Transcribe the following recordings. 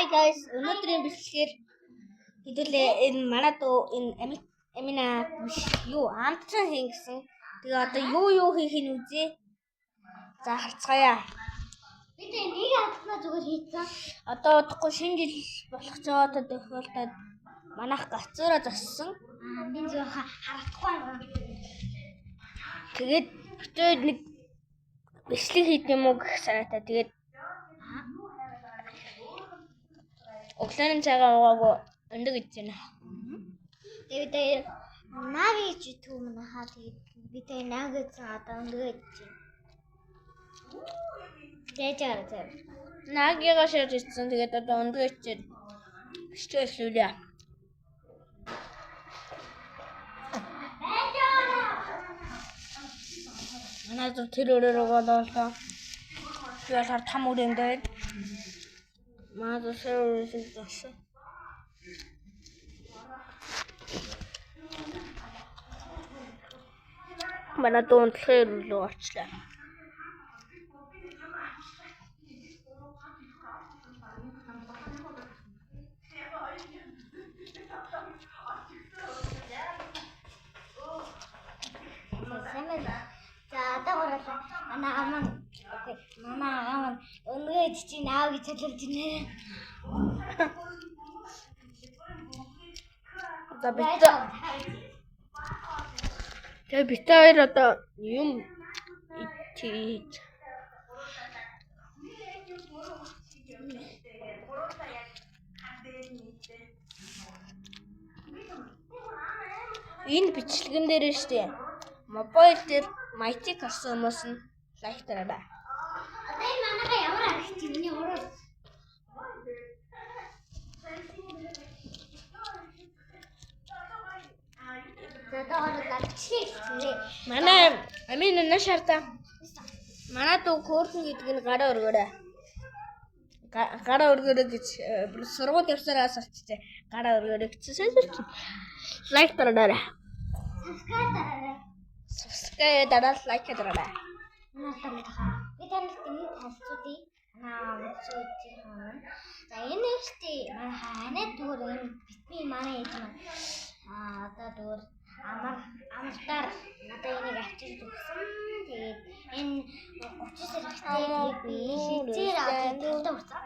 Hi guys, өнөөдрийн бичлэгээр хэдүүлээ энэ манай дүү энэ Амина биш юу амтсан хийн гэсэн. Тэгээ одоо юу юу хийх нь үзье. За харцгаая. Би тэ нэг амтнаа зүгээр хийцэн. Одоо удахгүй шинэ жил болох ч одоо тохиолдоод манайх гацаараа зассан. Аа би зөв харагдахгүй байгаа. Тэгээд битээ нэг бичлэг хийх юм уу гэх санаатай. Тэгээд өглөөний цагаан уугаагүй өндөг идэж байна. Тэгээд би тэ наги гэж итгэв манайхаа тэгээд би тэ наги гэсэн одоо өнгөө идэж байна. Дэж араа зав. Нагигаа шарж идсэн. Тэгээд одоо өндөг идчихэд бичлэг эхлүүлье. Манай зүг тэр өрөөрөө болоо. Би болохоор там өрөөнд байна. Манай зүг тэр өрөөсөө зогссон. Манай дүү унтлахын өрөө рүү орчлоо. Сайн байна. За одоо гурлаа. Манай аман окей. Манай аман өнгөө идэж чинь аав гэж хэлж байна. За бит тэгээ бит хоёр одоо юм идчих. Энэ бичлэгэн дээр нь штэ. Мобайл дээр Mytic авсан хүмүүс нь лайк дараарай. Одоо энэ манайхаа ямар харагч юм миний уруу. За одоо бичлэг хийлээ. Манай амин наш хардаа. Манай дүү хөөрхөн гэдэг нь гараа өргөөрэй. Гараа өргөөрэй гэж сургууль явсараа асуулчихжээ. Гараа өргөөрэй гэсэн сайсарч. Лайк дараарай. Subscribe дараарай. Subscribe дараад лайк дараарай. Манай тань би танарт энэ танилцуулъя. Манай амцуудын хаан. За энэ ихтэй манай ханаа зүгээр энэ битний манай ээж маань аа одоо зүгээр амар амартаар надад энийг авчирч өгсөн. Тэгээд энэ 30 сар ихтэй би хизээр аваад талдаа хүрсэн.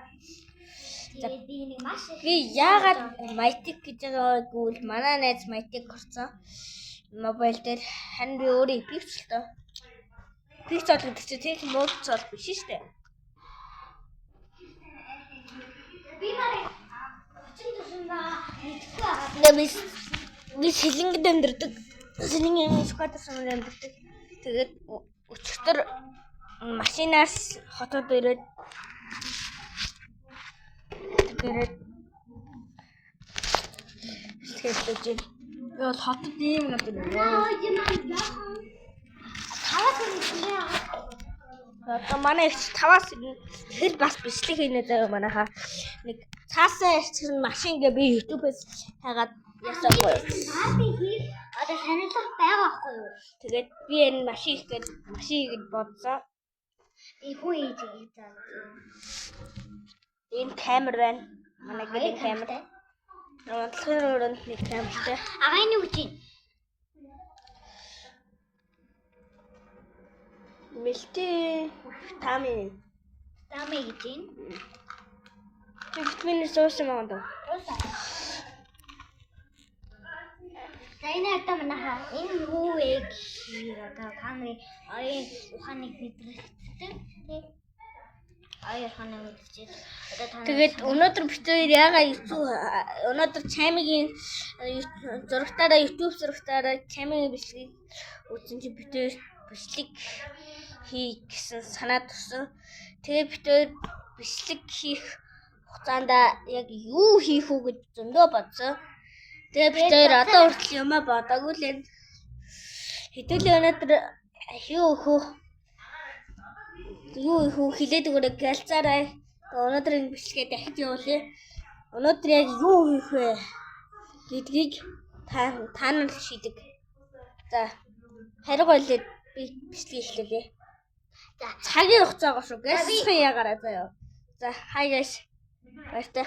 Тэгээд би энийг маш их Би яагаад Mytic гэж байгаа гэвэл манай найз Mytic орсон. Мобайл дээр харин би өөрөө Pixel тоо. Pixel гэдэг чинь тийм муу цол биш шүү дээ. Би манай 34 байгаа мэдэхгүй байгаа. Тэгээ би Сэлэнгэд амьдардаг. Сэлэнгийн скватер суманд амьдардаг. Тэгээд өчигдөр машинаас хотод ирээд тэгээд хэлж байна. Би бол хотод ийм гэдэг юм. Наа юм яахан. Таваас ирсэн. Одоо манай ихч 5-аас ирнэ. Тэгэхээр бас бичлэг хийнэ заяа манайхаа. Нэг цаасаа ирчихсэн машин гэ би YouTube-ээс хайгаад ясаагүй. Бааби хийх одоо сонирхол байгаа байхгүй юу? Тэгээд би энэ машин их гээд машин гэж бодсон. Би хүн ээж гэж заа. Энэ камер байна. Манай гэрийн камер. Унтлахын өрөөнд нэг камертай. Агаа энэ юу гэж юм? Мэлти витамин. Дамэ гэж юм. Чи витаминээс уусан байгаа даа. За энэ одоо манайхаа энэ юу вэ гэхээр одоо та нарын оюун ухааныг мэдрэгддэг тий. Оюун ухааныг мэдэрч одоо та нар Тэгээд өнөөдөр бид хоёр яагаад YouTube өнөөдөр Чамигийн зурагтаараа YouTube зурагтаараа Чамигийн бичлэгийг үзсэн чи бид хоёр бичлэг хий гэсэн санаа төрсөн. Тэгээд бид хоёр бичлэг хийх хугацаанд яг юу хийх үү гэж зөндөө бодсон. Тэгээд бид хоёр одоо хүртэл юмаа бодоогүй л энэ. Хэдүүлээ өнөөдөр юу их үү? Юу их үү хилээд өгөөрэй гэлцаарай. Өнөөдөр энэ бичлэгээ дахиж явуулъя. Өнөөдөр яг юу хийх вэ гэдгийг та нар шийдэг. За хариу гойлоод би бичлэг эхлүүлье. За Цагийн хугацаагаа шүү. Гэсхэн ягаараа заяа. За hi guys. Баяртай.